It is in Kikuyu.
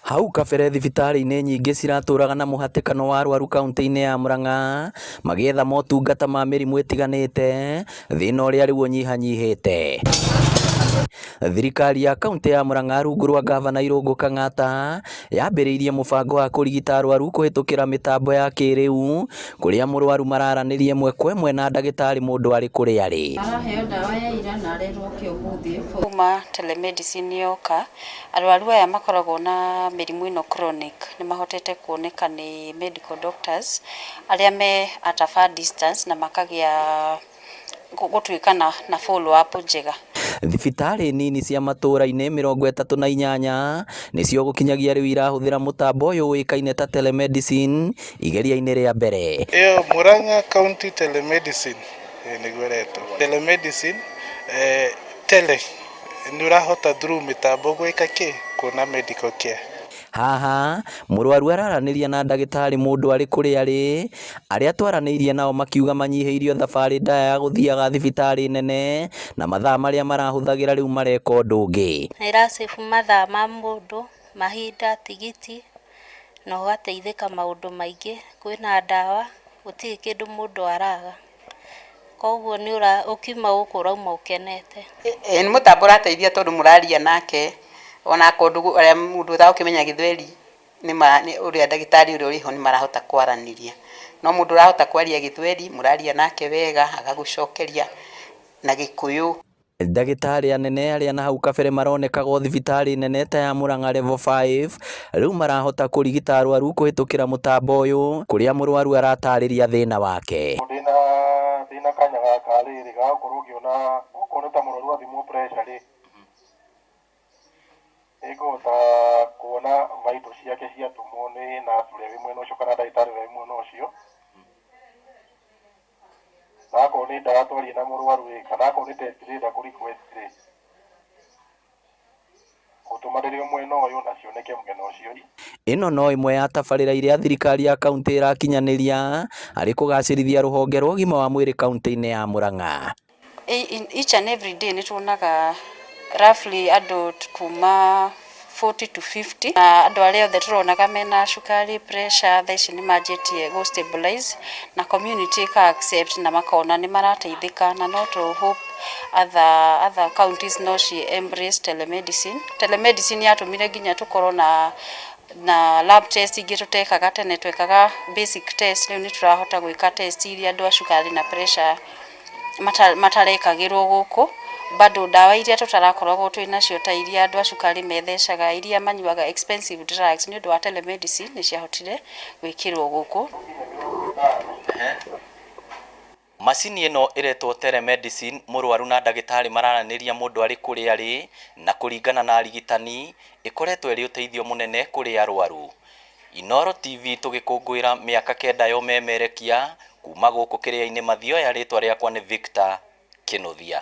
Hau kabere thibitarĩ-inĩ nyingĩ ciratũraga na mũhatĩkano wa arwaru kauntĩ-inĩ ya Murang'a magĩetha motungata ma mĩrimũ ĩtiganĩte, thĩna ũrĩa rĩu ũnyihanyihĩte. Thirikari ya kauntĩ ya Murang'a rungu rwa ngavana Irũngũ Kang'ata yambĩrĩirie mũbango wa kũrigita arwaru kũhĩtũkĩra mĩtambo ya kĩrĩu kũrĩa mũrwaru mararanĩria ĩmwe kwa ĩmwe na ndagĩtarĩ mũndũ arĩ kũrĩa arĩ. Araheo ndawa ya ira na arerwo oke ũmũthĩ. Kuma telemedicine yoka, Arwaru aya makoragwo na mĩrimũ ĩno chronic nĩ mahotete kuoneka nĩ medical doctors arĩa me at a far distance na makagĩa gũtuĩka na follow up njega. Thibitarĩ nini cia matũra-inĩ 38 nĩcio gũkinyagia rĩu irahũthĩra mũtambo ũyũ ũĩkaine ta telemedicine igeria-inĩ rĩa mbere. Ĩyo Murang'a County Telemedicine nĩguo ĩretwo. Telemedicine, tele nĩ ũrahota through mĩtambo gwĩka kĩ? Kuona medical care. Haha mũrwaru araranĩria na ndagĩtarĩ mũndũ arĩ kũrĩa arĩ, arĩa twaranĩirie nao makiuga manyihĩirio thabarĩ ndaya ya gũthiaga thibitarĩ nene na mathaa marĩa marahũthagĩra rĩu mareka ũndũ ũngĩ. Nĩ ĩra save mathaa ma mũndũ, mahinda, tigiti na ũgateithĩka maũndũ maingĩ, kwĩna ndawa, gũtirĩ kĩndũ mũndũ araga. Koguo nĩ ũkiuma gũkũ ũrauma ũkenete. Ĩĩ nĩ mũtambo ũrateithia tondũ mũraria nake ona kũndũ arĩa mũndũ ũtagũkĩmenya gĩthweri ũrĩa ndagĩtarĩ ũrĩa ũrĩho nĩ marahota kwaranĩria. No mũndũ ũrahota kwaria gĩthweri mũraria nake wega agagũcokeria na gĩkũyũ. Ndagĩtarĩ anene arĩa na hau kabere maronekaga o thibitarĩ nene ta ya Murang'a Level 5 rĩu marahota kũrigita arwaru kũhĩtũkĩra mũtambo ũyũ kũrĩa mũrwaru aratarĩria thĩna wake. Ndĩna ndĩna kanya gaka rĩrĩ ga gũkorwo ngĩona okorwo nĩ ta mũrwaru athimwo pressure rĩ, nĩngũhota kuona vitals ciake ciatũmwo nĩ nurse ũrĩa wĩ mwena ũcio kana ndagĩtarĩ ũrĩa wĩ mwena ũcio. Na akorwo nĩ ndawa twaria na mũrwaru ĩ, kana akorwo nĩ test ndĩrenda kũ request rĩ, ngũtũma ndĩrĩ o mwena ũyũ na cioneke mwena ũcio. Ĩno no ĩmwe ya tabarĩra iria thirikari ya kauntĩ ĩrakinyanĩria harĩ kũgacĩrithia rũhonge rwa ũgima wa mwĩrĩ kauntĩ-inĩ ya Murang'a. Each and every day nĩ tuonaga roughly andũ kuma 40 to 50 na andũ arĩa othe tũronaga mena cukari, pressure thaa ici nĩ manjĩtie gũ stabilize na community ĩka accept na makona nĩ marateithĩka na no tũ hope other counties no ci embrace telemedicine. Telemedicine yatũmire nginya tũkorwo na lab test ingĩ tũtekaga tene, twekaga basic test, rĩu nĩ tũrahota gwĩka test iria andũ a cukari na pressure matarekagĩrwo gũkũ. Bado ndawa iria tũtarakoragwo twĩ nacio ta iria andũ a cukari methecaga, iria manyuaga expensive drugs, nĩ ũndũ wa telemedicine nĩ ciahotire gwĩkĩrwo gũkũ. Macini ĩno ĩretwo telemedicine mũrwaru na ndagĩtarĩ mararanĩria mũndũ arĩ kũrĩa arĩ na kũringana na arigitani ĩkoretwo ĩrĩ ũteithio mũnene kũrĩ arwaru. Inooro TV tũgĩkũngũĩra mĩaka 9 ya ũmemerekia kuma gũkũ kĩrĩa-inĩ Mathioya, rĩtwa rĩakwa nĩ Victor Kĩnuthia.